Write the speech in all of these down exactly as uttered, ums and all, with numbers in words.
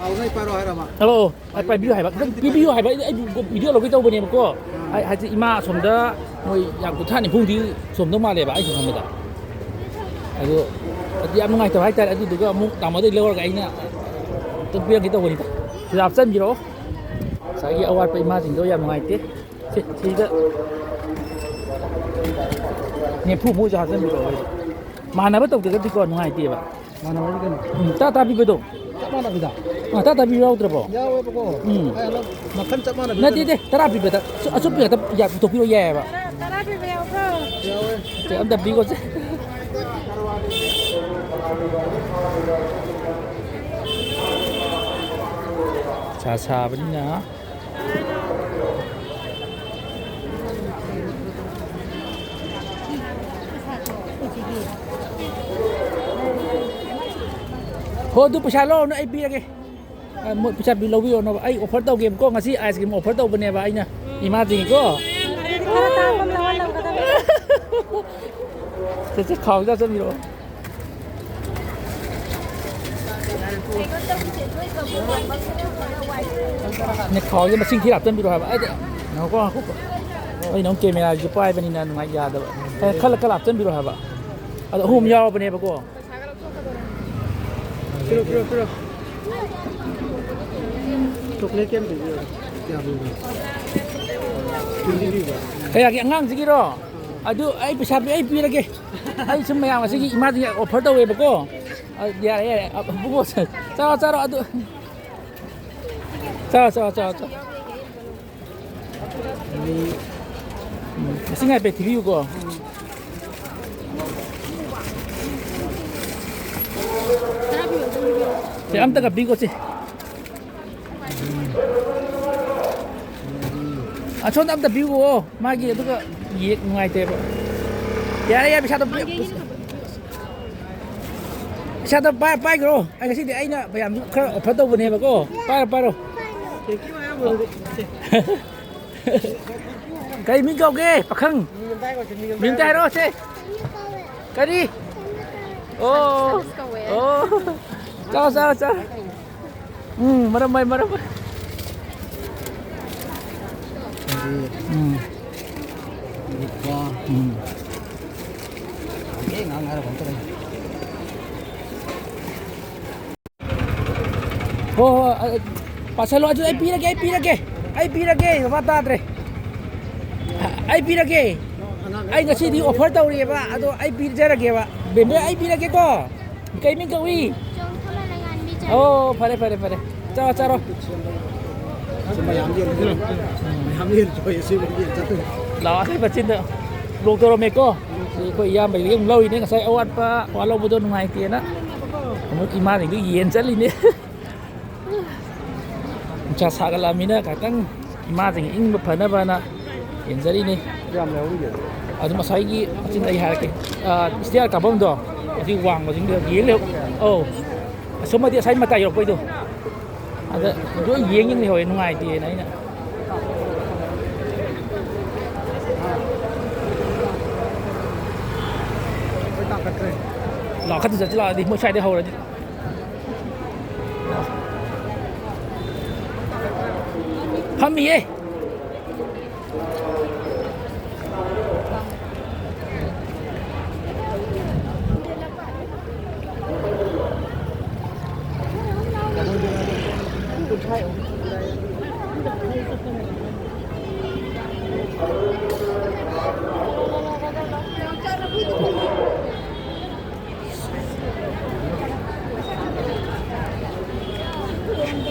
ꯍꯥꯎꯅ ꯄꯥꯏꯔꯣ ꯍꯥꯏꯔꯕ? ꯍꯜꯂꯣ, ꯑꯩ ꯄꯥꯏꯕꯤꯌꯨ ꯍꯥꯏꯕ, ꯈꯤꯇꯪ ꯄꯤꯕꯤꯌꯨ ꯍꯥꯏꯕ, ꯑꯩ, ꯑꯩ video ꯂꯧꯒꯦ ꯇꯧꯕꯅꯦꯕꯀꯣ꯫ ꯑꯩ, ꯍꯥꯏꯗꯤ ꯏꯃꯥ ꯑꯁꯣꯝꯗ ꯃꯣꯏ ꯌꯥꯝ ꯀꯨꯟꯊ꯭ꯔꯥ ꯅꯤꯐꯨꯗꯤ ꯁꯣꯝꯗꯧ ꯃꯥꯜꯂꯦꯕ, ꯑꯩ ꯁꯨꯝ ꯈꯟꯕꯗ꯫ ꯑꯗꯨ, ꯑꯗꯨ ꯌꯥꯝ ꯅꯨꯡꯉꯥꯏꯇꯕ ꯍꯥꯏꯇꯥꯔꯦ꯫ ꯑꯗꯨꯗꯨꯒ ꯑꯃꯨꯛ ꯇꯥꯃꯣꯗꯩ ꯂꯧꯔꯒ ꯑꯩꯅ ꯑꯗꯨꯝ ꯄꯤꯔꯛꯀꯦ ꯇꯧꯕꯅꯤꯗ꯫ ꯁꯤꯗ ꯍꯥꯞꯆꯤꯟꯕꯤꯔꯛꯑꯣ꯫ ꯉꯁꯥꯏꯒꯤ ꯑꯋꯥꯠꯄ ꯏꯃꯥꯁꯤꯡꯗꯣ ꯌꯥꯝ ꯅꯨꯡꯉꯥꯏꯇꯦ꯫ ꯁꯤ, ꯁꯤꯗ ꯅꯤꯐꯨ ꯃꯨꯛꯁꯨ ꯍꯥꯞꯆꯤꯟꯕꯤꯔꯛꯑꯣ꯫ ꯃꯥꯟꯅꯕ ꯇꯧꯗ꯭ꯔꯒꯗꯤꯀꯣ ꯅꯨꯡꯉꯥꯏꯇꯦꯕ꯫ ꯃꯥꯟꯅꯕꯗꯤ ꯀꯩꯅꯣ? ꯎꯝ, ꯇꯔꯥ ꯇꯔꯥ ꯄꯤꯕꯗꯣ꯫ ꯆꯞ ꯃꯥꯟꯅꯕꯤꯗ? ꯑ, ꯇꯔꯥ ꯇꯔꯥ ꯄꯤꯕ ꯌꯥꯎꯗ꯭ꯔꯕꯣ? ꯌꯥꯎꯋꯦꯕꯀꯣ꯫ ꯎꯝ꯫ ꯑꯩ ꯍꯟꯗꯛ ꯃꯈꯜ ꯆꯞ ꯃꯥꯟꯅꯕꯤ ꯅꯠꯇꯦ, ꯀꯩꯅꯣ? ꯅꯠꯇꯦ, ꯇꯔꯥ ꯄꯤꯕꯗ꯫ ꯑꯆꯨꯞꯄꯤ ꯈꯛꯇ ꯄꯨꯊꯣꯛꯄꯤꯔꯛꯑꯣ ꯌꯥꯏꯑꯕ꯫ ꯇꯔꯥ ꯄꯤꯕ ꯌꯥꯎꯕ꯭ꯔꯣ? ꯌꯥꯎꯋꯦ꯫ ꯁꯦ, ꯑꯝꯇ ꯄꯤꯈꯣꯁꯦ꯫ ꯁꯥ ꯁꯥꯕꯅꯤꯅ꯫ ꯍꯣ, ꯑꯗꯨ ꯄꯩꯁꯥ ꯂꯧꯔꯨꯅꯨ, ꯑꯩ ꯄꯤꯔꯒꯦ꯫ ꯑ, ꯃꯣꯏ ꯄꯩꯁꯥ ꯄꯤ ꯂꯧꯕꯤꯔꯣꯅꯣꯕ꯫ ꯑꯩ offer ꯇꯧꯒꯦꯕꯀꯣ, ꯉꯁꯤ ice cream offer ꯇꯧꯕꯅꯦꯕ ꯑꯩꯅ ꯏꯃꯥꯁꯤꯡꯒꯤꯀꯣ꯫ ꯈꯔ ꯇꯥꯡꯕ ꯑꯃ ꯂꯧꯍꯜꯂꯝꯒꯗꯕꯅꯤ꯫ ꯁꯦ, ꯁꯦ, ꯈꯥꯎꯁꯦ ꯍꯥꯞꯆꯤꯟꯕꯤꯔꯛꯑꯣ꯫ ꯅꯦ, ꯈꯥꯎꯁꯦ ꯃꯁꯤꯡ ꯊꯤꯔ ꯍꯥꯞꯆꯤꯟꯕꯤꯔꯛꯑꯣ ꯍꯥꯏꯕ꯫ ꯑꯩꯗꯤ, ꯉꯥꯏꯈꯣꯀꯣ, ꯉꯥꯏꯈꯣꯀꯣ꯫ ꯑꯩꯅ ꯑꯃꯨꯛ cameraꯁꯤꯁꯨ ꯄꯥꯏꯕꯅꯤꯅ ꯅꯨꯡꯉꯥꯏ ꯌꯥꯗꯕ꯫ ꯑꯦ, ꯈꯜꯂ, ꯈꯜꯂ ꯍꯥꯞꯆꯤꯟꯕꯤꯔꯛꯑꯣ ꯍꯥꯏꯕ꯫ ꯑꯗꯣ ꯑꯍꯨꯝ ꯌꯥꯎꯔꯕꯅꯦꯕꯀꯣ꯫ ꯄꯤꯔꯣ, ꯄꯤꯔꯣ, ꯄꯤꯔꯣ꯫ Chocolate ꯀꯌꯥꯝ ꯄꯤꯕꯤꯔꯣ? ꯀꯌꯥ ꯄꯤꯕ? Twenty ꯄꯤꯕ? ꯀꯌꯥꯒꯤ ꯑꯉꯥꯡꯁꯤꯒꯤꯔꯣ? ꯑꯗꯨ ꯑꯩ ꯄꯩꯁꯥ ꯄꯤ-, ꯑꯩ ꯄꯤꯔꯒꯦ꯫ ꯑꯩ ꯁꯨꯝ ꯃꯌꯥꯝ ꯑꯁꯤꯒꯤ ꯏꯃꯥꯁꯤꯡꯒꯤ offer ꯇꯧꯋꯦꯕꯀꯣ꯫ ꯑ, ꯌꯥꯔꯦ, ꯌꯥꯔꯦ꯫ ꯑ, ꯏꯕꯨꯡꯉꯣ, ꯆꯥꯔꯣ, ꯆꯥꯔꯣ, ꯑꯗꯨ꯫ ꯆꯥꯔꯣ, ꯆꯥꯔꯣ, ꯆꯥꯔꯣ, ꯆꯥꯔꯣ꯫ ꯎꯝ, ꯏꯁꯤꯡ ꯍꯥꯏꯐꯦꯠ ꯊꯤꯕꯤꯌꯨꯀꯣ꯫ ꯁꯦ, ꯑꯝꯇꯒ ꯄꯤꯀꯣ, ꯁꯦ꯫ ꯑꯁꯣꯝꯗ ꯑꯝꯇ ꯄꯤꯌꯨꯀꯣ, ꯃꯥꯒꯤ ꯑꯗꯨꯒ ꯌꯦꯛ ꯅꯨꯡꯉꯥꯏꯇꯦꯕ꯫ ꯌꯥꯔꯦ, ꯌꯥꯔꯦ, ꯄꯩꯁꯥꯗꯣ ꯄꯤ-, ꯄꯩꯁꯥꯗꯣ ꯄꯥꯏ-, ꯄꯥꯏꯈ꯭ꯔꯣ꯫ ꯑꯩ ꯉꯁꯤꯗꯤ ꯑꯩꯅ ꯃꯌꯥꯝꯗꯨ ꯈꯔ offer ꯇꯧꯕꯅꯦꯕꯀꯣ꯫ ꯄꯥꯏꯔꯣ, ꯄꯥꯏꯔꯣ꯫ ꯀꯔꯤ ꯃꯤꯡ ꯀꯧꯒꯦ, ꯄꯥꯈꯪ? ꯃꯤꯡ ꯑꯝꯇ ꯍꯥꯏꯔꯣ, ꯁꯦ꯫ ꯀꯔꯤ? ꯑꯣ꯫ ꯑꯣ꯫ ꯆꯥꯎ, ꯆꯥꯎ, ꯆꯥꯎ꯫ ꯎꯝ, ꯃꯔꯝ ꯃꯣꯛꯑꯦ, ꯃꯔꯝ ꯃꯣꯛꯑꯦ꯫ ꯎꯝ꯫ ꯂꯨꯄꯥ꯫ ꯎꯝ꯫ ꯍꯣꯏ, ꯍꯣꯏ, ꯑ, ꯄꯥꯁꯜꯂꯣ꯫ ꯑꯗꯨ ꯑꯩ ꯄꯤꯔꯒꯦ, ꯑꯩ ꯄꯤꯔꯒꯦ, ꯑꯩ ꯄꯤꯔꯒꯦ꯫ ꯕꯕꯥ ꯇꯥꯗ꯭ꯔꯦ꯫ ꯑꯩ ꯄꯤꯔꯒꯦ꯫ ꯑꯩ ꯉꯁꯤꯗꯤ offer ꯇꯧꯔꯤꯑꯕ, ꯑꯗꯣ ꯑꯩ ꯄꯤꯖꯔꯒꯦꯕ꯫ ꯕꯦꯝꯕꯦꯝ, ꯑꯩ ꯄꯤꯔꯒꯦꯀꯣ꯫ ꯀꯩ ꯃꯤꯡ ꯀꯧꯏ? ꯆꯣꯡꯊꯥꯕ ꯂꯩꯉꯥꯟꯕꯤ ꯆꯅꯨ꯫ ꯑꯣ, ꯐꯔꯦ, ꯐꯔꯦ, ꯐꯔꯦ꯫ ꯆꯥꯔꯣ, ꯆꯥꯔꯣ꯫ ꯁꯤ ꯃꯌꯥꯝ ꯌꯦꯟ, ꯃꯌꯥꯝ ꯌꯦꯟ ꯊꯣꯛꯑꯦ, ꯁꯤ ꯌꯦꯟ ꯆꯠꯇꯣꯏꯅꯦ꯫ ꯂꯥꯛꯑꯣ, ꯑꯁꯤ ꯃꯆꯤꯟꯗ block ꯇꯧꯔꯝꯃꯦꯀꯣ꯫ ꯁꯤ ꯑꯩꯈꯣꯏ ꯏꯌꯥꯝꯕꯒꯤ ꯑꯃꯨꯛ ꯂꯧꯔꯤꯅꯦ ꯉꯁꯥꯏ ꯑꯋꯥꯠꯄ꯫ ꯋꯥ ꯂꯧꯕꯗꯣ ꯅꯨꯡꯉꯥꯏꯇꯦꯅ ꯑꯃꯨꯛ ꯏꯃꯥꯁꯤꯡꯗꯨ ꯌꯦꯟ ꯆꯠꯂꯤꯅꯦ꯫ ꯅꯨꯡꯁꯥ ꯁꯥꯒꯠꯂꯛꯑꯃꯤꯅ ꯉꯥꯛꯇꯪ ꯏꯃꯥꯁꯤꯡ ꯏꯪꯕ ꯐꯅꯕꯅ ꯌꯦꯟꯖꯔꯤꯅꯤ꯫ ꯀꯌꯥꯝ ꯂꯩꯍꯧꯔꯤꯒꯦ? ꯑꯗꯨ ꯉꯁꯥꯏꯒꯤ ꯃꯆꯤꯟ ꯑꯩ ꯍꯥꯏꯔꯛꯀꯦ꯫ ꯑ, stair ꯀꯥꯐꯝꯗꯣ ꯑꯁꯤ ꯋꯥꯡꯕꯁꯤꯡꯗꯣ ꯌꯦꯡ ꯂꯩꯌꯨ꯫ ꯑꯧ꯫ ꯑꯁꯣꯝꯃꯗꯤ ꯉꯁꯥꯏ ꯃꯇꯥꯏ ꯌꯧꯔꯛꯄꯩꯗꯣ꯫ ꯑꯗ ꯂꯣꯏ ꯌꯦꯡ ꯌꯦꯡ ꯂꯩꯍꯧꯋꯦ, ꯅꯨꯡꯉꯥꯏꯇꯦꯅ ꯑꯩꯅ꯫ ꯂꯥꯎ, ꯈꯠꯇ ꯆꯠꯁꯤ ꯂꯥꯛꯑꯗꯤ ꯃꯣꯏ ꯁ꯭ꯋꯥꯏꯗꯩ ꯍꯧꯔꯗꯤ꯫ ꯐꯝꯃꯤꯌꯦ꯫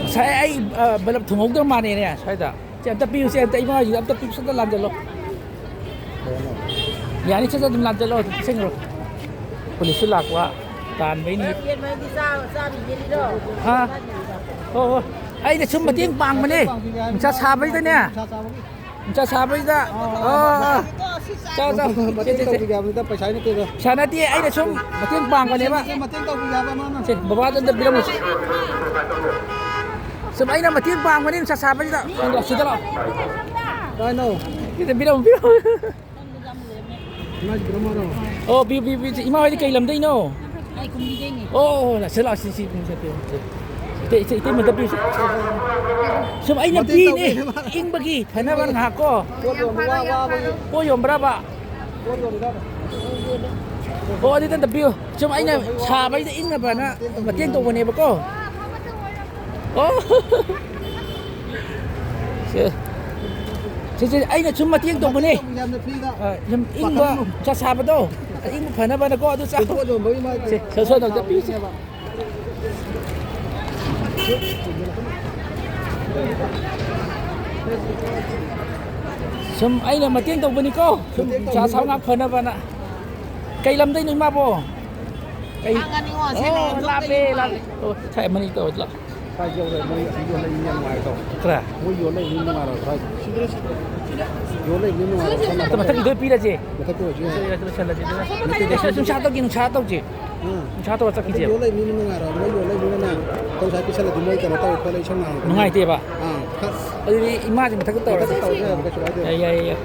ꯉꯁꯥꯏ ꯑꯩ, ꯑ, ꯕꯂꯞ ꯊꯨꯡꯍꯧꯗꯕ ꯃꯥꯅꯦꯅꯦ ꯁ꯭ꯋꯥꯏꯗ꯫ ꯁꯦ ꯑꯝꯇ ꯄꯤꯌꯨ, ꯁꯦ ꯑꯝꯇ ꯏꯃꯥ ꯍꯣꯏꯁꯤꯗ ꯑꯝꯇ ꯄꯤꯌꯨ, ꯁꯠ ꯁꯠ ꯂꯥꯟꯖꯜꯂꯣ꯫ ꯌꯥꯅꯤ, ꯁꯠ ꯁꯠ ꯑꯗꯨꯝ ꯂꯥꯟꯖꯜꯂꯣ, ꯑꯗꯨꯝ ꯄꯤꯁꯟꯈ꯭ꯔꯣ꯫ ꯄꯨꯂꯤꯁꯁꯨ ꯂꯥꯛꯄ, ꯇꯥꯟꯕꯩꯅꯤ꯫ ꯌꯦꯟ ꯃꯩꯗꯤ ꯆꯥ-, ꯆꯥꯕꯤ ꯌꯦꯜꯂꯤꯔꯣ? ꯍꯥ? ꯍꯣ, ꯍꯣ꯫ ꯑꯩꯅ ꯁꯨꯝ ꯃꯇꯦꯡ ꯄꯥꯡꯕꯅꯦ꯫ ꯅꯨꯡꯁꯥ ꯁꯥꯕꯩꯗꯅꯦ꯫ ꯅꯨꯡꯁꯥ ꯁꯥꯕꯒꯤ꯫ ꯅꯨꯡꯁꯥ ꯁꯥꯕꯩꯗ꯫ ꯑꯥ, ꯑꯥ, ꯑꯥ꯫ ꯆꯥꯎ, ꯆꯥꯎ꯫ ꯁꯦ, ꯃꯇꯦꯡ ꯁꯦ, ꯁꯦ꯫ ꯇꯧꯕꯤꯒꯦ ꯍꯥꯏꯕꯅꯤꯗ, ꯄꯩꯁꯥ ꯅꯠꯇꯦꯗ꯫ ꯄꯩꯁꯥ ꯅꯠꯇꯦ, ꯑꯩꯅ ꯁꯨꯝ ꯃꯇꯦꯡ ꯄꯥꯡꯕꯅꯦꯕ꯫ ꯃꯇꯦꯡ ꯇꯧꯕꯤꯒꯦ ꯍꯥꯏꯕ ꯃꯥꯅ꯫ ꯁꯦ, ꯕꯕꯥꯗ ꯑꯝꯇ ꯄꯤꯔꯝꯃꯨ꯫ ꯁꯨꯝ ꯑꯩꯅ ꯃꯇꯦꯡ ꯄꯥꯡꯕꯅꯦ, ꯅꯨꯡꯁꯥ ꯁꯥꯕꯁꯤꯗ꯫ ꯁꯤꯗ ꯂꯥꯛꯑꯣ꯫ ꯀꯥꯏꯅꯣ? ꯁꯤꯗ ꯄꯤꯔꯝꯃꯨ, ꯄꯤꯔꯝꯃꯨ꯫ ꯏꯃꯥꯒꯤ ꯄꯤꯔꯝꯃꯣꯔꯣ? ꯑꯣ, ꯄꯤꯌꯨ, ꯄꯤꯌꯨ, ꯄꯤꯌꯨ꯫ ꯏꯃꯥ ꯍꯣꯏꯗꯤ ꯀꯩ ꯂꯝꯗꯩꯅꯣ? ꯑꯩ ꯀꯨꯝꯕꯤꯗꯩꯅꯦ꯫ ꯑꯣ, ꯑꯣ, ꯂꯥꯛꯁꯦ, ꯂꯥꯛꯁꯦ, ꯁꯤ, ꯁꯤ, ꯁꯤ, ꯁꯤ꯫ ꯏꯆꯦ, ꯏꯇꯩꯃꯗ ꯄꯤꯁꯦ꯫ ꯁꯨꯝ ꯑꯩꯅ ꯃꯇꯦꯡ ꯄꯤꯅꯦ꯫ ꯇꯧꯕꯤꯅꯦ ꯃꯥ꯫ ꯏꯪꯕꯒꯤ ꯐꯅꯕ ꯉꯥꯏꯍꯥꯛ ꯀꯣ꯫ ꯄꯣꯠ ꯌꯣꯟꯕ ꯋꯥ-, ꯋꯥꯕꯒꯤ꯫ ꯄꯣꯠ ꯌꯣꯟꯕ꯭ꯔꯕ? ꯄꯣꯠ ꯌꯣꯟꯕ꯭ꯔꯕ? ꯑꯣ, ꯑꯗꯨꯗ ꯑꯝꯇ ꯄꯤꯌꯨ꯫ ꯁꯨꯝ ꯑꯩꯅ ꯁꯥꯕꯩꯗ ꯏꯪꯅꯕꯅ ꯃꯇꯦꯡ ꯇꯧꯕꯅꯦꯕꯀꯣ꯫ ꯑꯣ꯫ ꯁꯦ꯫ ꯁꯦ, ꯁꯦ, ꯑꯩꯅ ꯁꯨꯝ ꯃꯇꯦꯡ ꯇꯧꯕꯅꯦ꯫ ꯌꯥꯝꯅ ꯐ꯭ꯔꯤꯗ꯫ ꯑ, ꯁꯨꯝ ꯏꯪꯕ ꯄꯥꯈꯠꯀꯅꯨ꯫ ꯆꯥ ꯁꯥꯕꯗꯣ, ꯏꯪꯕ ꯐꯅꯕꯅꯀꯣ, ꯑꯗꯨ ꯆꯥ-, ꯄꯣꯠ ꯌꯣꯟꯕꯒꯤ ꯃꯥꯒꯤ ꯁꯦ, ꯁꯦ, ꯁꯣꯝꯗ ꯑꯝꯇ ꯄꯤꯌꯨꯁꯦ꯫ ꯁꯨꯝ ꯑꯩꯅ ꯃꯇꯦꯡ ꯇꯧꯕꯅꯤꯀꯣ꯫ ꯁꯨꯝ ꯃꯇꯦꯡ ꯆꯥ ꯇꯧꯕꯅꯤ꯫ ꯁꯥꯕ ꯉꯥꯛ ꯐꯅꯕꯅ꯫ ꯀꯩ ꯂꯝꯗꯩꯅꯣ ꯏꯃꯥꯕꯣ? ꯀꯩ-, ꯈꯪꯒꯅꯤꯉꯣ, ꯁꯤ ꯑꯣ, ꯂꯩꯔꯝꯗꯧ ꯂꯥꯞꯄꯦ, ꯀꯩ ꯂꯥꯞꯄꯦ꯫ ꯃꯥꯜꯂꯦ꯫ ꯑꯣ, ꯁ꯭ꯋꯥꯏ ꯃꯅꯤꯡ ꯇꯧꯔ ꯂꯥꯛꯑꯣ꯫ ꯁ꯭ꯋꯥꯏ ꯌꯧꯔꯦ, ꯃꯣꯏ ꯑꯁꯤ ꯌꯣꯜꯂꯛꯏ ꯃꯤ ꯌꯥꯝ ꯅꯨꯡꯉꯥꯏꯔꯦ ꯇꯧ꯫ ꯈꯔ? ꯃꯣꯏ ꯌꯣꯜꯂꯛꯏ ꯃꯤ ꯅꯨꯡꯉꯥꯏꯔꯦ ꯁ꯭ꯋꯥꯏꯗ꯫ ꯌꯣꯜꯂꯛꯏ ꯃꯤ ꯅꯨꯡꯉꯥꯏꯔꯦ, ꯁꯣꯝ ꯅꯥꯀꯟꯗ꯫ ꯃꯊꯛꯀꯤꯗꯣ ꯄꯤꯔꯁꯦ꯫ ꯃꯊꯛꯇ ꯑꯣꯏꯁꯨ ꯌꯥꯏ꯫ ꯂꯣꯏꯁꯜꯂꯁꯦ, ꯂꯣꯏꯁꯜꯂꯁꯦ꯫ ꯅꯠꯇꯦ, ꯅꯠꯇꯦ, ꯅꯨꯡꯁꯥ ꯇꯧꯁꯦ, ꯅꯨꯡꯁꯥ ꯇꯧꯁꯦ꯫ ꯎꯝ꯫ ꯅꯨꯡꯁꯥ ꯇꯧꯔ ꯆꯠꯈꯤꯁꯦ꯫ ꯌꯣꯜꯂꯛꯏ ꯃꯤ ꯅꯨꯡꯉꯥꯏꯔꯦ, ꯃꯣꯏ ꯌꯣꯜꯂꯛꯏ ꯃꯤꯅ ꯑꯩꯈꯣꯏ ꯁ꯭ꯋꯥꯏ ꯄꯤꯁꯜꯂꯗꯤ ꯃꯣꯏ ꯀꯩꯅꯣ ꯇꯧꯋꯦ ꯈꯣꯠꯂꯦ, ꯏꯁꯧ ꯂꯥꯡꯉꯛꯀꯅꯤ꯫ ꯅꯨꯡꯉꯥꯏꯇꯦꯕ꯫ ꯑꯥ, ꯈ-, ꯑꯗꯨꯗꯤ ꯏꯃꯥꯁꯦ ꯃꯊꯛꯇ ꯇꯧꯔꯁꯦ꯫ ꯃꯊꯛꯇ ꯇꯧꯔꯁꯦ, ꯀꯩꯁꯨ ꯀꯥꯏꯗꯦ꯫ ꯌꯥꯏ, ꯌꯥꯏ, ꯌꯥꯏ꯫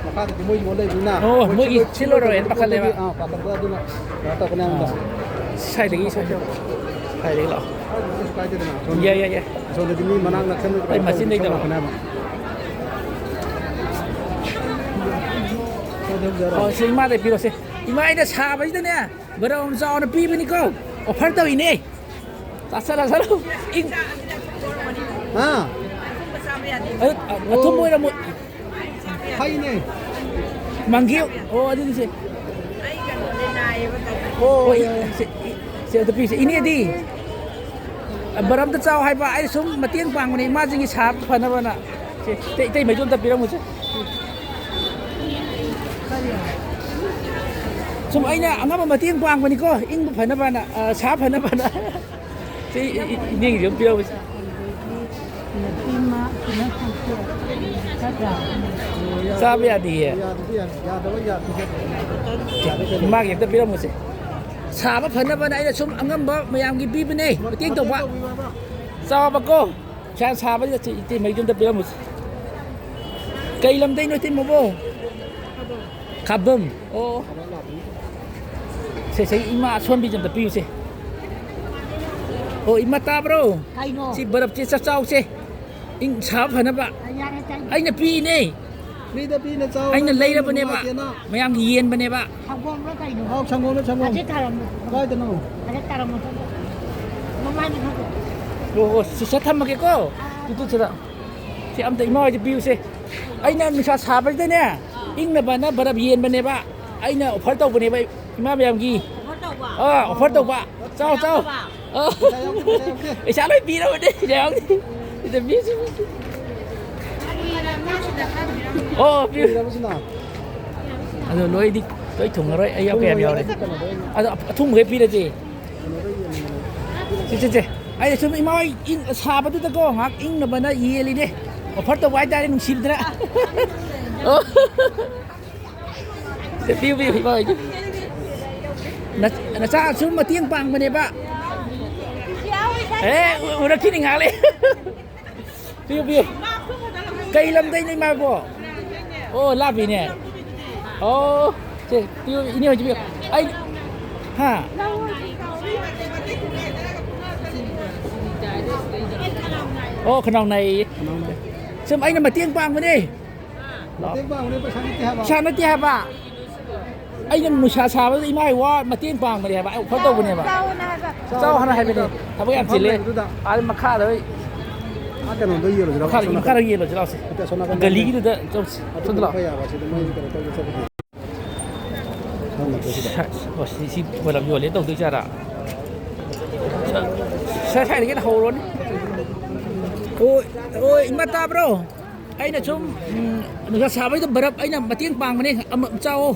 ꯃꯈꯥꯗꯗꯤ ꯃꯣꯏ ꯌꯣꯜ ꯂꯩꯕꯅꯤꯅ꯫ ꯑꯣ, ꯃꯣꯏ ꯃꯣꯏꯒꯤ ꯁꯤꯜ-, ꯁꯤꯜꯂꯔꯣꯏꯅ ꯁꯤꯜꯂꯔꯣꯏ ꯄꯥꯈꯠꯂꯦꯕ꯫ ꯑꯥ, ꯄꯥꯈꯠꯄ ꯑꯗꯨꯅ ꯀꯩꯅꯣ ꯇꯧꯔꯛꯀꯅꯤ ꯍꯥꯏꯕꯗꯣ꯫ ꯑꯥ, ꯁ꯭ꯋꯥꯏꯗꯒꯤ, ꯁ꯭ꯋꯥꯏꯗꯒꯤ꯫ ꯁ꯭ꯋꯥꯏꯗꯒꯤ ꯂꯥꯛꯑꯣ꯫ ꯀꯩꯁꯨ ꯀꯥꯏꯗꯦꯗꯅ꯫ ꯑꯁꯣꯝꯗ-, ꯌꯥꯏ, ꯌꯥꯏ, ꯌꯥꯏ꯫ ꯑꯁꯣꯝꯗꯗꯤ ꯃꯤ ꯃꯅꯥꯛ ꯅꯛꯁꯟꯕꯗ ꯑꯩ ꯀꯩꯅꯣ ꯇꯧꯕꯗꯤ ꯃꯆꯤꯟꯗꯩ ꯁꯣꯝ ꯇꯧꯔꯣ꯫ ꯂꯥꯛꯀꯅꯤ ꯍꯥꯏꯕ꯫ ꯁꯣꯝꯗ ꯍꯧꯖꯔꯣ꯫ ꯑꯣ, ꯁꯤ ꯏꯃꯥꯗꯩ ꯄꯤꯔꯣꯁꯦ꯫ ꯏꯃꯥ, ꯑꯩꯅ ꯁꯥꯕꯁꯤꯗꯅꯦ, ꯕꯔꯝ ꯆꯥꯎꯅ ꯄꯤꯕꯅꯤꯀꯣ꯫ ꯑꯣꯐꯔ ꯇꯧꯔꯤꯅꯦ꯫ ꯆꯥꯁꯜꯂꯣ, ꯆꯥꯁꯜꯂꯣ꯫ ꯏꯪ-, ꯍꯥ? ꯑ-, ꯑ-, ꯑꯊꯨꯝꯕ ꯑꯣꯏꯔꯝꯃꯣꯏ꯫ ꯍꯩꯅꯦ꯫ ꯃꯪꯒꯦ꯫ ꯑꯣ, ꯑꯗꯨꯗꯤ ꯁꯦ꯫ ꯑꯣ, ꯑꯣ, ꯏ-, ꯌꯥꯏ, ꯌꯥꯏ꯫ ꯁꯦ, ꯏ-, ꯁꯦ, ꯑꯝꯇ ꯄꯤꯁꯦ꯫ ꯏꯅꯦꯗꯤ? ꯑ, ꯕꯔꯝꯗ ꯆꯥꯎ ꯍꯥꯏꯕ, ꯑꯩ ꯁꯨꯝ ꯃꯇꯦꯡ ꯄꯥꯡꯕꯅꯦ ꯏꯃꯥꯁꯤꯡꯒꯤ ꯁꯥꯕ ꯐꯅꯕꯅ꯫ ꯁꯦ, ꯏꯇꯩ, ꯏꯇꯩ ꯃꯩꯗꯨ ꯑꯝꯇ ꯄꯤꯔꯝꯃꯨꯁꯦ꯫ ꯁꯨꯝ ꯑꯩꯅ ꯑꯉꯝꯕ ꯃꯇꯦꯡ ꯄꯥꯡꯕꯅꯤꯀꯣ, ꯏꯪꯕ ꯐꯅꯕꯅ, ꯑ, ꯁꯥ ꯐꯅꯕꯅ꯫ ꯁꯤ ꯏ-, ꯏ-, ꯏꯅꯦꯒꯤꯁꯨ ꯑꯝ ꯄꯤꯔꯝꯃꯨꯁꯦ꯫ ꯆꯥꯕ ꯌꯥꯗꯤꯌꯦ꯫ ꯌꯥꯗꯕ ꯌꯥ-, ꯌꯥꯗꯕ ꯌꯥꯗꯦ꯫ ꯏꯃꯥꯒꯤ ꯑꯝꯇ ꯄꯤꯔꯝꯃꯨꯁꯦ꯫ ꯁꯥꯕ ꯐꯅꯕꯅ ꯑꯩꯅ ꯁꯨꯝ ꯑꯉꯝꯕ ꯃꯌꯥꯝꯒꯤ ꯄꯤꯕꯅꯦ, ꯃꯇꯦꯡ ꯇꯧꯕ꯫ ꯇꯧꯕꯤꯌꯨ ꯍꯥꯏꯕ꯫ ꯆꯥꯎꯕꯀꯣ꯫ ꯁꯥ-, ꯁꯥꯕꯁꯤꯗ ꯏꯆꯦ, ꯏꯆꯦ ꯃꯩꯗꯨ ꯑꯝꯇ ꯄꯤꯔꯝꯃꯨꯁꯦ꯫ ꯀꯩ ꯂꯝꯗꯩꯅꯣ ꯏꯇꯩꯃꯕꯣ? ꯈꯥꯕꯝ꯫ ꯑꯣ꯫ ꯁꯦ, ꯁꯦ, ꯏꯃꯥ ꯑꯁꯣꯟꯕꯤꯁꯦ ꯑꯝꯇ ꯄꯤꯌꯨꯁꯦ꯫ ꯑꯣ, ꯏꯃꯥ ꯇꯥꯕ꯭ꯔꯣ? ꯀꯩꯅꯣ? ꯁꯤ ꯕꯔꯞꯁꯦ ꯆꯥ-, ꯆꯥꯎꯁꯦ꯫ ꯏꯪ ꯁꯥꯕ ꯐꯅꯕ꯫ ꯑ, ꯌꯥꯔꯦ, ꯆꯥꯏ꯫ ꯑꯩꯅ ꯄꯤꯔꯤꯅꯦ꯫ ꯐ꯭ꯔꯤꯗ ꯄꯤꯅ ꯆꯥꯎ, ꯃꯌꯥꯝꯒꯤ ꯌꯦꯟꯕꯅꯦꯕ꯫ ꯁꯪꯒꯣꯝꯂ ꯀꯩꯅꯣ? ꯑꯧ, ꯁꯪꯒꯣꯝꯅꯦ, ꯁꯪꯒꯣꯝ꯫ ꯑꯁꯤ ꯊꯥꯔꯝꯃꯣ꯫ ꯀꯥꯏꯗꯅꯣ? ꯑꯁꯤ ꯊꯥꯔꯝꯃꯣ꯫ ꯃꯃꯥꯏꯗ ꯈꯪꯗꯦ꯫ ꯑꯣ, ꯑꯣ, ꯁꯤꯁꯇꯔ ꯊꯝꯃꯒꯦꯀꯣ꯫ ꯑꯥ꯫ ꯇꯨ, ꯇꯨ, ꯁꯤꯗ꯫ ꯁꯤ ꯑꯝꯇ ꯏꯃꯥ ꯍꯣꯏꯗ ꯄꯤꯌꯨꯁꯦ꯫ ꯑꯩꯅ ꯅꯨꯡꯁꯥ ꯁꯥꯕꯁꯤꯗꯅꯦ, ꯏꯪꯅꯕꯅ ꯕꯔꯞ ꯌꯦꯟꯕꯅꯦꯕ꯫ ꯑꯩꯅ ꯑꯣꯐꯔ ꯇꯧꯕꯅꯦꯕ ꯏꯃꯥ ꯃꯌꯥꯝꯒꯤ꯫ ꯑꯣꯐꯔ ꯇꯧꯕ? ꯑꯥ, ꯑꯣꯐꯔ ꯇꯧꯕ꯫ ꯆꯥꯎ, ꯆꯥꯎ꯫ ꯌꯥꯎꯗꯕ? ꯑꯥ꯫ ꯄꯩꯁꯥ ꯌꯥꯎꯗꯦ, ꯄꯩꯁꯥ ꯌꯥꯎꯗꯦ꯫ ꯄꯩꯁꯥ ꯂꯣꯏ ꯄꯤꯔꯕꯅꯦ, ꯄꯩꯁꯥ ꯌꯥꯎꯗꯦ꯫ ꯁꯤꯗ ꯄꯤꯌꯨ, ꯁꯤ ꯄꯤꯌꯨ꯫ ꯑꯣ, ꯄꯤꯌꯨ꯫ ꯀꯨꯏꯔꯕꯁꯤꯅ꯫ ꯑꯗꯣ ꯂꯣꯏꯗꯤ, ꯂꯣꯏ ꯊꯨꯡꯉꯔꯣꯏ꯫ ꯑꯩ ꯌꯥꯎ ꯀꯌꯥꯝ ꯌꯥꯎꯔꯦ? ꯀꯩꯅꯣꯗ ꯑꯣꯏꯅ, ꯑꯗꯣ ꯑꯊꯨꯝꯕꯈꯩ ꯄꯤꯔꯁꯦ꯫ ꯀꯩꯅꯣꯗ ꯑꯣꯏꯅ ꯌꯦꯡꯉꯒꯦ꯫ ꯁꯦ, ꯁꯦ, ꯁꯦ꯫ ꯑꯩꯅ ꯁꯨꯝ ꯏꯃꯥ ꯍꯣꯏ ꯏꯪ-, ꯁꯥꯕꯗꯨꯗꯀꯣ ꯉꯥꯏꯍꯥꯛ ꯏꯪꯅꯕꯅ ꯌꯦꯜꯂꯤꯅꯦ꯫ ꯑꯣꯐꯔ ꯇꯧꯕ ꯍꯥꯏꯇꯥꯔꯦ, ꯅꯨꯡꯁꯤꯕꯗꯅ꯫ ꯑꯣ꯫ ꯁꯦ, ꯄꯤꯌꯨ, ꯄꯤꯌꯨ, ꯏꯃꯥ ꯍꯣꯏꯒꯤ꯫ ꯅ-, ꯅꯆꯥꯁꯨ ꯃꯇꯦꯡ ꯄꯥꯡꯕꯅꯦꯕ꯫ ꯑꯦ, ꯎ-, ꯎꯔꯛꯈꯤꯅꯤ ꯉꯥꯏꯍꯥꯛ ꯂꯩ꯫ ꯄꯤꯌꯨ, ꯄꯤꯌꯨ꯫ ꯀꯩ ꯂꯝꯗꯩꯅꯣ ꯏꯃꯥꯕꯣ? ꯑꯣ, ꯂꯥꯞꯄꯤꯅꯦ꯫ ꯑꯣ, ꯁꯦ, ꯄꯤꯌꯨ, ꯏꯅꯦ ꯍꯣꯏꯁꯦ ꯄꯤꯌꯨ꯫ ꯑꯩ, ꯍꯥ? ꯑꯣ, ꯈꯅꯥꯎ ꯅꯥꯏꯌꯦ꯫ ꯁꯨꯝ ꯑꯩꯅ ꯃꯇꯦꯡ ꯄꯥꯡꯕꯅꯦ꯫ ꯃꯇꯦꯡ ꯄꯥꯡꯕꯅꯦ, ꯄꯩꯁꯥ ꯅꯠꯇꯦ ꯍꯥꯏꯕ꯫ ꯄꯩꯁꯥ ꯅꯠꯇꯦ ꯍꯥꯏꯕ꯫ ꯑꯩꯅ ꯅꯨꯡꯁꯥ ꯁꯥꯕꯗ ꯏꯃꯥ ꯏꯋꯥ ꯃꯇꯦꯡ ꯄꯥꯡꯕꯅꯦ ꯍꯥꯏꯕ꯫ ꯑꯩ ꯑꯣꯐꯔ ꯇꯧꯕꯅꯦꯕ꯫ ꯆꯥꯎ, ꯆꯥꯎ ꯍꯥꯏꯅ ꯍꯥꯏꯕꯅꯦ꯫ ꯊꯕꯛ ꯌꯥꯝ ꯆꯤꯜꯂꯦ꯫ ꯃꯐꯝ ꯂꯩꯕꯗꯨꯗ꯫ ꯑꯥꯗ ꯃꯈꯥꯗ ꯑꯩ ꯑꯥ, ꯀꯩꯅꯣꯗ ꯌꯦꯜꯂꯨꯁꯤꯔꯣ? ꯃꯈꯥꯗ, ꯁꯣꯝ ꯅꯥꯀꯟ꯫ ꯃꯈꯥꯗ ꯌꯦꯜꯂꯨꯁꯤ ꯂꯥꯎꯁꯦ꯫ ꯅꯠꯇꯦ, ꯑꯁꯣꯝ ꯅꯥꯀꯟꯗ꯫ ꯒꯂꯤꯒꯤꯗꯨꯗ ꯆꯧꯁꯤ꯫ ꯑꯗꯨ ꯁꯣꯝꯗ ꯂꯥꯎ꯫ ꯌꯥꯕ, ꯁꯤꯗ ꯃꯣꯏ ꯀꯩꯅꯣ ꯇꯧꯕ ꯆꯠꯄꯗꯤ꯫ ꯁꯣꯝ ꯅꯥꯀꯟꯁꯤꯗ꯫ ꯁ-, ꯑꯣ, ꯁꯤ, ꯁꯤ ꯕꯂꯞ ꯌꯣꯜꯂꯦ ꯇꯧꯗꯣꯏ ꯖꯥꯠꯔꯥ? ꯁ-, ꯁ꯭ꯋꯥꯏꯗꯒꯤ ꯍꯧꯔꯣꯅꯦ꯫ ꯑꯣ, ꯑꯣ, ꯏꯃꯥ ꯇꯥꯕ꯭ꯔꯣ? ꯑꯩꯅ ꯁꯨꯝ, ꯎꯝ, ꯅꯨꯡꯁꯥ ꯁꯥꯕꯩꯗ ꯕꯔꯞ ꯑꯩꯅ ꯃꯇꯦꯡ ꯄꯥꯡꯕꯅꯦ, ꯑꯃ ꯆꯥꯎꯑꯣ꯫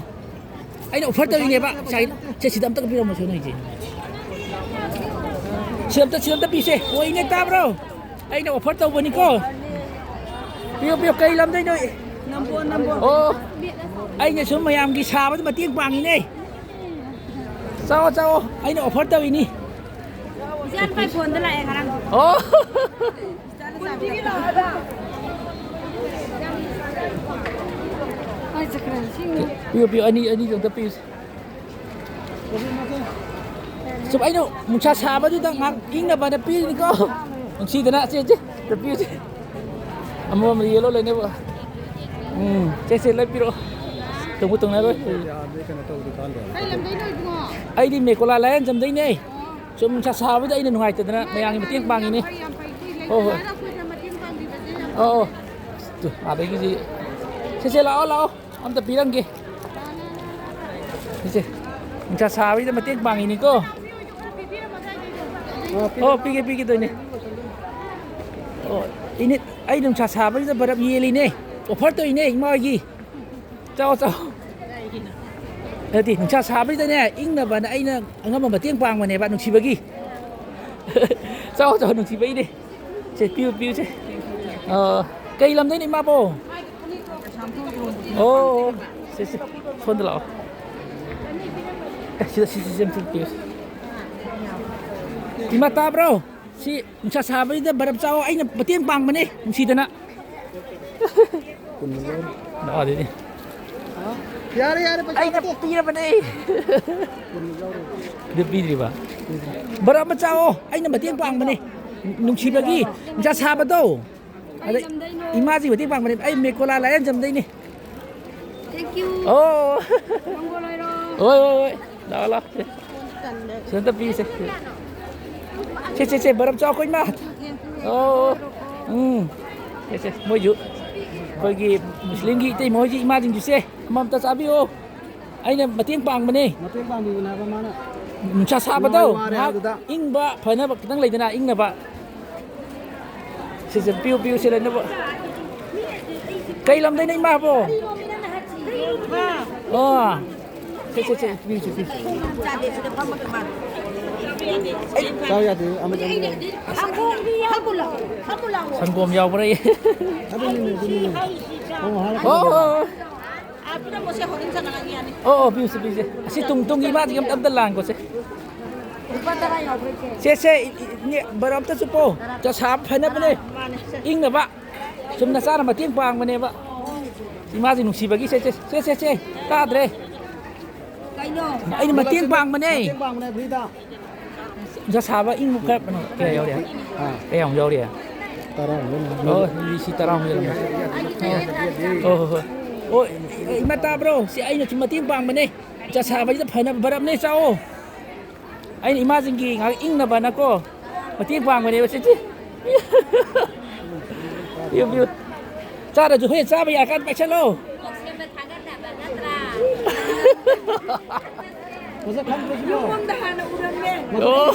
ꯑꯩꯅ ꯑꯣꯐꯔ ꯇꯧꯔꯤꯅꯦꯕ꯫ ꯁꯥꯏ-, ꯁꯦ, ꯁꯤꯗ ꯑꯝꯇ ꯄꯤꯔꯝꯃꯣ, ꯁꯦ, ꯅꯣꯏꯁꯦ꯫ ꯁꯤꯗ ꯑꯝꯇ, ꯁꯤꯗ ꯑꯝꯇ ꯄꯤꯁꯦ꯫ ꯑꯣ, ꯏꯅꯦ ꯇꯥꯕ꯭ꯔꯣ? ꯑꯩꯅ ꯑꯣꯐꯔ ꯇꯧꯕꯅꯤꯀꯣ꯫ ꯄꯤꯌꯨ, ꯄꯤꯌꯨ, ꯀꯩ ꯂꯝꯗꯩꯅꯣ? ꯅꯝꯕꯣꯜ, ꯅꯝꯕꯣꯜ꯫ ꯑꯣ, ꯑꯩꯅ ꯁꯨꯝ ꯃꯌꯥꯝꯒꯤ ꯁꯥꯕꯗ ꯃꯇꯦꯡ ꯄꯥꯡꯉꯤꯅꯦ꯫ ꯆꯥꯎꯑꯣ, ꯆꯥꯎꯑꯣ, ꯑꯩꯅ ꯑꯣꯐꯔ ꯇꯧꯔꯤꯅꯤ꯫ ꯏꯆꯥ ꯅꯨꯄꯥꯒꯤ ꯐꯣꯟꯗ ꯂꯥꯛꯑꯦ ꯉꯔꯥꯡ꯫ ꯑꯣ꯫ ꯏꯆꯥꯅ ꯆꯥꯕ ꯀꯨꯟꯁꯤꯒꯤ ꯂꯥꯛꯑꯕ? ꯄꯤꯌꯨ, ꯄꯤꯌꯨ, ꯑꯅꯤ, ꯑꯅꯤ ꯑꯝꯇ ꯄꯤꯌꯨ꯫ ꯁꯨꯝ ꯑꯩꯅ ꯅꯨꯡꯁꯥ ꯁꯥꯕꯗꯨꯗ ꯉꯥꯏꯍꯥꯛ ꯏꯪꯅꯕꯅ ꯄꯤꯔꯤꯅꯤꯀꯣ꯫ ꯅꯨꯡꯁꯤꯗꯅ ꯁꯦ, ꯁꯦ, ꯑꯝꯇ ꯄꯤꯌꯨꯁꯦ꯫ ꯑꯃꯃꯝ ꯌꯦꯜꯂꯣ ꯂꯩꯅꯕ꯫ ꯎꯝ, ꯁꯦ, ꯁꯦ, ꯂꯩꯄꯤꯔꯛꯑꯣ꯫ ꯇꯧꯕ ꯇꯧꯅꯔꯣꯏ꯫ ꯑꯩꯗꯤ ꯃꯦꯀꯣꯂꯥ ꯂꯥꯏꯌꯥꯟꯖꯝꯗꯩꯅꯦ꯫ ꯁꯨꯝ ꯅꯨꯡꯁꯥ ꯁꯥꯕꯗ ꯑꯩꯅ ꯅꯨꯡꯉꯥꯏꯇꯗꯅ ꯃꯌꯥꯝꯒꯤ ꯃꯇꯦꯡ ꯄꯥꯡꯉꯤꯅꯦ꯫ ꯍꯣꯏ, ꯍꯣꯏ꯫ ꯑꯧ, ꯑꯧ꯫ ꯇꯨ, ꯑꯥꯗꯒꯤꯁꯤ꯫ ꯁꯦ, ꯁꯦ, ꯂꯥꯛꯑꯣ, ꯂꯥꯛꯑꯣ꯫ ꯑꯝꯇ ꯄꯤꯔꯝꯒꯦ꯫ ꯁꯦ, ꯁꯦ꯫ ꯅꯨꯡꯁꯥ ꯁꯥꯕꯁꯤꯗ ꯃꯇꯦꯡ ꯄꯥꯡꯉꯤꯅꯤꯀꯣ꯫ ꯑꯣ, ꯄꯤꯒꯦ, ꯄꯤꯒꯦ ꯇꯧꯅꯦ꯫ ꯑꯣ, ꯏꯅꯦ, ꯑꯩ ꯅꯨꯡꯁꯥ ꯁꯥꯕꯁꯤꯗ ꯕꯔꯞ ꯌꯦꯜꯂꯤꯅꯦ꯫ ꯑꯣꯐꯔ ꯇꯧꯔꯤꯅꯦ ꯏꯃꯥ ꯍꯣꯏꯒꯤ꯫ ꯆꯥꯎ, ꯆꯥꯎ꯫ ꯅꯠꯇꯦ, ꯅꯨꯡꯁꯥ ꯁꯥꯕꯁꯤꯗꯅꯦ, ꯏꯪꯅꯕꯅ ꯑꯩꯅ ꯑꯉꯝꯕ ꯃꯇꯦꯡ ꯄꯥꯡꯕꯅꯦꯕ, ꯅꯨꯡꯁꯤꯕꯒꯤ꯫ ꯆꯥꯎ, ꯆꯥꯎ, ꯅꯨꯡꯁꯤꯕꯩꯅꯦ꯫ ꯁꯦ, ꯄꯤꯌꯨ, ꯄꯤꯌꯨ, ꯁꯦ꯫ ꯑ, ꯀꯩ ꯂꯝꯗꯩꯅꯣ, ꯏꯃꯥꯕꯣ? ꯑꯣ, ꯁꯦ, ꯁꯦ, ꯁꯣꯝꯗ ꯂꯥꯛꯑꯣ꯫ ꯑꯦ, ꯁꯤꯗ, ꯁꯤ, ꯁꯤ, ꯁꯤ ꯑꯝꯇ ꯄꯤꯌꯨ꯫ ꯏꯃꯥ, ꯇꯥꯕ꯭ꯔꯣ? ꯁꯤ ꯅꯨꯡꯁꯥ ꯁꯥꯕꯁꯤꯗ ꯕꯔꯞ ꯆꯥꯎ, ꯑꯩꯅ ꯃꯇꯦꯡ ꯄꯥꯡꯕꯅꯦ, ꯅꯨꯡꯁꯤꯗꯅ꯫ ꯀꯨꯟ ꯂꯧꯔꯣ꯫ ꯂꯥꯛꯑꯣ ꯑꯗꯨꯗꯤ꯫ ꯌꯥꯔꯦ, ꯌꯥꯔꯦ, ꯄꯩꯁꯥ ꯑꯩꯅ ꯅꯠꯇꯦ꯫ ꯄꯤꯔꯕꯅꯦ꯫ ꯀꯨꯟ ꯂꯧꯔꯣ꯫ ꯑꯗꯨ ꯄꯤꯗ꯭ꯔꯤꯕ? ꯄꯤꯗ꯭ꯔꯤ꯫ ꯕꯔꯞ ꯑꯃ ꯆꯥꯎꯑꯣ, ꯑꯩꯅ ꯃꯇꯦꯡ ꯄꯥꯡꯕꯅꯦ꯫ ꯅꯨꯡꯁꯤꯕꯒꯤ ꯅꯨꯡꯁꯥ ꯁꯥꯕꯗꯣ꯫ ꯑꯗ ꯏꯃꯥꯁꯤ ꯃꯇꯦꯡ ꯄꯥꯡꯕꯅꯦ꯫ ꯑꯩ ꯃꯦꯀꯣꯂꯥ ꯂꯥꯏꯌꯥꯟꯖꯝꯗꯩꯅꯦ꯫ Thank you꯫ ꯑꯣ꯫ ꯃꯪꯒꯣꯜ ꯑꯣꯏꯔꯣ꯫ ꯍꯣꯏ, ꯍꯣꯏ, ꯍꯣꯏ꯫ ꯂꯥꯛꯑꯣ, ꯂꯥꯛꯑꯣ꯫ ꯁꯤꯗ ꯑꯝꯇ ꯄꯤꯁꯦ꯫ ꯁꯦ, ꯁꯦ, ꯁꯦ, ꯕꯔꯞ ꯆꯥꯎ, ꯑꯩꯈꯣꯏ ꯏꯃꯥ꯫ ꯑꯣ, ꯎꯝ꯫ ꯁꯦ, ꯁꯦ, ꯃꯣꯏꯁꯨ ꯑꯩꯈꯣꯏꯒꯤ ꯃꯨꯁꯂꯤꯝꯒꯤ ꯏꯇꯩꯃ ꯍꯣꯏꯒꯤ ꯏꯃꯥꯁꯤꯡꯁꯨ ꯁꯦ, ꯑꯃꯃꯝꯇ ꯆꯥꯕꯤꯌꯣ꯫ ꯑꯩꯅ ꯃꯇꯦꯡ ꯄꯥꯡꯕꯅꯦ꯫ ꯃꯇꯦꯡ ꯄꯥꯡꯕꯤꯕꯅꯦ ꯍꯥꯏꯕ ꯃꯥꯅ꯫ ꯅꯨꯡꯁꯥ ꯁꯥꯕꯗꯣ ꯋꯥꯔꯦ ꯉꯥꯏꯍꯥꯛ ꯍꯥꯏꯕꯗꯨꯗ꯫ ꯏꯪꯕ ꯐꯅꯕ ꯈꯤꯇꯪ ꯂꯩꯗꯅ, ꯏꯪꯅꯕ꯫ ꯁꯦ, ꯁꯦ, ꯄꯤꯌꯨ, ꯄꯤꯌꯨ, ꯁꯦ, ꯂꯩꯅꯕ꯫ ꯀꯩ ꯂꯝꯗꯩꯅꯣ, ꯏꯃꯥꯕꯣ? ꯑꯣ꯫ ꯁꯦ, ꯁꯦ, ꯁꯦ, ꯄꯤꯌꯨ, ꯁꯦ, ꯄꯤꯌꯨ꯫ ꯆꯥꯎ ꯌꯥꯗꯦ, ꯑꯃ ꯆꯥꯕ ꯌꯥꯗꯦ꯫ ꯁꯪꯒꯣꯝ ꯌꯥꯎꯕ꯭ꯔꯥ? ꯑꯗꯨꯅꯤꯅꯦ, ꯑꯗꯨꯅꯤꯅꯦ꯫ ꯑꯣ, ꯑꯣ, ꯑꯣ꯫ ꯑꯣ, ꯑꯣ, ꯄꯤꯌꯨꯁꯦ, ꯄꯤꯌꯨꯁꯦ꯫ ꯑꯁꯤ ꯇꯨꯡ, ꯇꯨꯡꯒꯤ ꯏꯃꯥꯁꯤꯒꯤ ꯑꯝꯇ, ꯑꯝꯇ ꯂꯥꯡꯈꯣꯁꯦ꯫ ꯂꯨꯄꯥ ꯇꯔꯥ ꯌꯥꯎꯕ꯭ꯔꯥ, ꯏꯆꯦ? ꯁꯦ, ꯁꯦ, ꯏ-, ꯏ-, ꯏꯅꯦ, ꯕꯔꯞ ꯑꯝꯇ ꯆꯨꯞꯄꯣ꯫ ꯆꯥ ꯁꯥꯕ ꯐꯅꯕꯅꯦ꯫ ꯃꯥꯅꯦ, ꯁꯦ꯫ ꯏꯪꯅꯕ꯫ ꯁꯨꯝ ꯅꯆꯥꯅ ꯃꯇꯦꯡ ꯄꯥꯡꯕꯅꯦꯕ꯫ ꯏꯃꯥꯁꯤ ꯅꯨꯡꯁꯤꯕꯒꯤ꯫ ꯁꯦ, ꯁꯦ, ꯁꯦ, ꯁꯦ, ꯁꯦ꯫ ꯇꯥꯗ꯭ꯔꯦ꯫ ꯀꯩ ꯑꯩꯅ ꯃꯇꯦꯡ ꯄꯥꯡꯕꯅꯦ꯫ ꯃꯇꯦꯡ ꯄꯥꯡꯕꯅꯦ ꯐ꯭ꯔꯤꯗ꯫ ꯄꯩꯁꯥ ꯁꯥꯕ ꯏꯪꯕ ꯈꯔ ꯀꯩꯅꯣ, ꯀꯌꯥ ꯌꯥꯎꯔꯤ? ꯍꯥ꯫ ꯀꯌꯥ ꯑꯃꯨꯛ ꯌꯥꯎꯔꯤ? ꯇꯔꯥ ꯑꯃꯨꯛ ꯌꯥꯎꯔꯤ꯫ ꯑꯣ, ꯂꯤꯁꯤꯡ ꯇꯔꯥ ꯑꯃꯨꯛ ꯌꯥꯎꯔꯤ꯫ ꯍꯣꯏ, ꯍꯣꯏ, ꯍꯣꯏ꯫ ꯑꯣ, ꯏꯃꯥ ꯇꯥꯕ꯭ꯔꯣ? ꯁꯤ ꯑꯩꯅ ꯁꯨꯝ ꯃꯇꯦꯡ ꯄꯥꯡꯕꯅꯦ꯫ ꯄꯩꯁꯥ ꯁꯥꯕꯁꯤꯗ ꯐꯅꯕ ꯕꯔꯞꯅꯦ, ꯆꯥꯎꯑꯣ꯫ ꯑꯩꯅ ꯏꯃꯥꯁꯤꯡꯒꯤ ꯉꯥꯏꯍꯥꯛ ꯏꯪꯅꯕꯅꯀꯣ, ꯃꯇꯦꯡ ꯄꯥꯡꯕꯅꯦꯕ ꯁꯤꯁꯦ꯫ ꯄꯤꯌꯨ, ꯄꯤꯌꯨ꯫ ꯆꯥꯔꯁꯨ ꯍꯣꯔꯦꯟ ꯆꯥꯕ ꯌꯥꯔꯀꯥꯟꯗ ꯄꯥꯏꯁꯜꯂꯣ꯫ ꯃꯁꯛ ꯈꯪꯗ꯭ꯔꯣ ꯁꯤꯕꯣ? ꯃꯉꯣꯟꯗ ꯍꯥꯟꯅ ꯎꯔꯝꯃꯦ꯫ ꯑꯣ꯫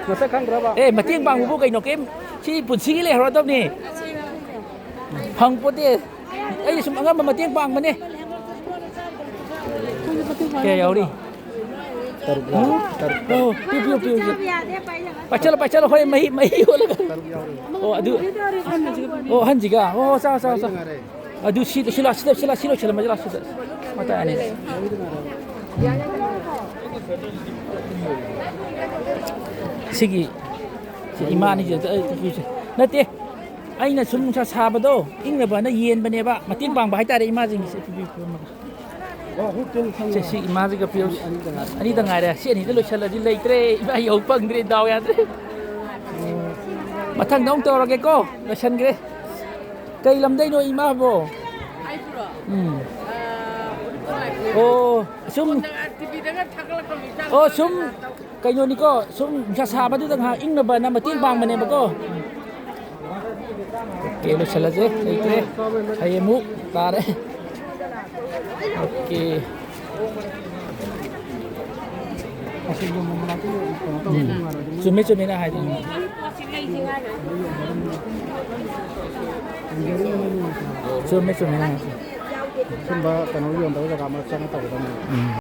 ꯃꯁꯛ ꯈꯪꯗ꯭ꯔꯕ? ꯑꯦ, ꯃꯇꯦꯡ ꯄꯥꯡꯕꯕꯨ ꯀꯩꯅꯣ, ꯀꯩꯝ, ꯁꯤ ꯄꯨꯟꯁꯤꯒꯤ ꯂꯩꯍꯧꯔꯗꯕꯅꯤ꯫ ꯐꯪꯄꯣꯠꯇꯦ꯫ ꯑꯩꯅ ꯁꯨꯝ ꯑꯉꯝꯕ ꯃꯇꯦꯡ ꯄꯥꯡꯕꯅꯦ꯫ ꯀꯌꯥ ꯌꯥꯎꯔꯤ? ꯇꯔꯨꯛ ꯌꯥꯎꯔꯤ꯫ ꯎꯝ? ꯇꯔꯨꯛ, ꯇꯔꯨꯛ꯫ ꯑꯣ, ꯄꯤꯌꯨ, ꯄꯤꯌꯨ, ꯄꯤꯌꯨ, ꯄꯤꯌꯨ꯫ ꯄꯥꯏꯁꯜꯂꯣ, ꯄꯥꯏꯁꯜꯂꯣ, ꯍꯣꯔꯦꯟ ꯃꯍꯤ, ꯃꯍꯤ ꯑꯣꯜꯂꯒ꯫ ꯇꯔꯨꯛ ꯌꯥꯎꯔꯤ꯫ ꯑꯣ, ꯑꯗꯨ, ꯑꯣ, ꯍꯟꯁꯤꯒ꯫ ꯑꯣ, ꯍꯟꯁꯤꯒ꯫ ꯑꯣ, ꯆꯥꯎ, ꯆꯥꯎ, ꯆꯥꯎ꯫ ꯃꯔꯤ ꯉꯥꯏꯔꯦ꯫ ꯑꯗꯨ ꯁꯤ, ꯁꯤ ꯂꯥꯎ, ꯁꯤꯗ, ꯁꯤ ꯂꯥꯎ, ꯁꯤ ꯂꯣꯏꯁꯤꯜꯂꯝꯃꯁꯤ ꯂꯥꯎ, ꯁꯤꯗ꯫ ꯃꯇꯥꯏ ꯑꯅꯤ꯫ ꯁꯤꯒꯤ, ꯁꯤ ꯏꯃꯥꯅꯤꯁꯤꯗ ꯑꯩ ꯄꯤꯁꯦ꯫ ꯅꯠꯇꯦ, ꯑꯩꯅ ꯁꯨꯝ ꯅꯨꯡꯁꯥ ꯁꯥꯕꯗꯣ ꯏꯪꯅꯕꯅ ꯌꯦꯟꯕꯅꯦꯕ꯫ ꯃꯇꯦꯡ ꯄꯥꯡꯕ ꯍꯥꯏꯇꯥꯔꯦ ꯏꯃꯥꯁꯤꯡꯒꯤꯁꯦ꯫ ꯄꯤꯕꯤꯌꯨ, ꯄꯤꯕꯤꯌꯨ꯫ ꯁꯦ, ꯁꯤ ꯏꯃꯥꯁꯤꯒ ꯄꯤꯌꯨ꯫ ꯑꯅꯤꯗ ꯉꯥꯏꯔꯦ꯫ ꯁꯤ ꯑꯅꯤꯗ ꯂꯣꯏꯁꯤꯜꯂꯗꯤ ꯂꯩꯇ꯭ꯔꯦ꯫ ꯏꯃꯥ ꯌꯧ ꯐꯪꯗ꯭ꯔꯦ꯫ ꯗꯥꯎ ꯌꯥꯗ꯭ꯔꯦ꯫ ꯃꯊꯪꯗ ꯑꯃꯨꯛ ꯇꯧꯔꯒꯦꯀꯣ꯫ ꯂꯣꯏꯁꯤꯟꯈ꯭ꯔꯦ꯫ ꯀꯩ ꯂꯝꯗꯩꯅꯣ ꯏꯃꯥꯕꯣ? ꯑꯩꯕꯨꯔꯣ? ꯎꯝ꯫ ꯑꯥ, ꯎꯔꯤꯄꯣꯛ ꯂꯥꯏꯐꯝ꯫ ꯑꯣ, ꯁꯨꯝ꯫ ꯐꯣꯟꯗꯒ, ꯇꯤꯚꯤꯗꯒ ꯊꯥꯒꯠꯂꯛꯄ ꯃꯤꯁꯛ ꯑꯣ, ꯁꯨꯝ꯫ ꯀꯩꯅꯣꯅꯤꯀꯣ, ꯁꯨꯝ ꯅꯨꯡꯁꯥ ꯁꯥꯕꯗꯨꯗ ꯉꯥꯏꯍꯥꯛ ꯏꯪꯅꯕꯅ ꯃꯇꯦꯡ ꯄꯥꯡꯕꯅꯦꯕꯀꯣ꯫ ꯑꯣꯀꯦ, ꯂꯣꯏꯁꯤꯜꯂꯁꯦ꯫ ꯂꯩꯇ꯭ꯔꯦ꯫ ꯍꯌꯦꯡ ꯑꯃꯨꯛ ꯇꯥꯔꯦ꯫ ꯑꯣꯀꯦ꯫ ꯎꯝ꯫ ꯆꯨꯝꯃꯦ, ꯆꯨꯝꯃꯦ ꯅꯪ ꯍꯥꯏꯗꯣ꯫ ꯎꯝ꯫ ꯆꯨꯝꯃꯦ, ꯆꯨꯝꯃꯦ ꯅꯪ ꯍꯥꯏꯗꯣ꯫ ꯁꯨꯝꯕ ꯀꯩꯅꯣ ꯌꯣꯟꯗꯕ ꯖꯒꯥ ꯑꯃ ꯆꯪꯉ ꯇꯧꯒꯗꯕꯅꯦ꯫ ꯎꯝ꯫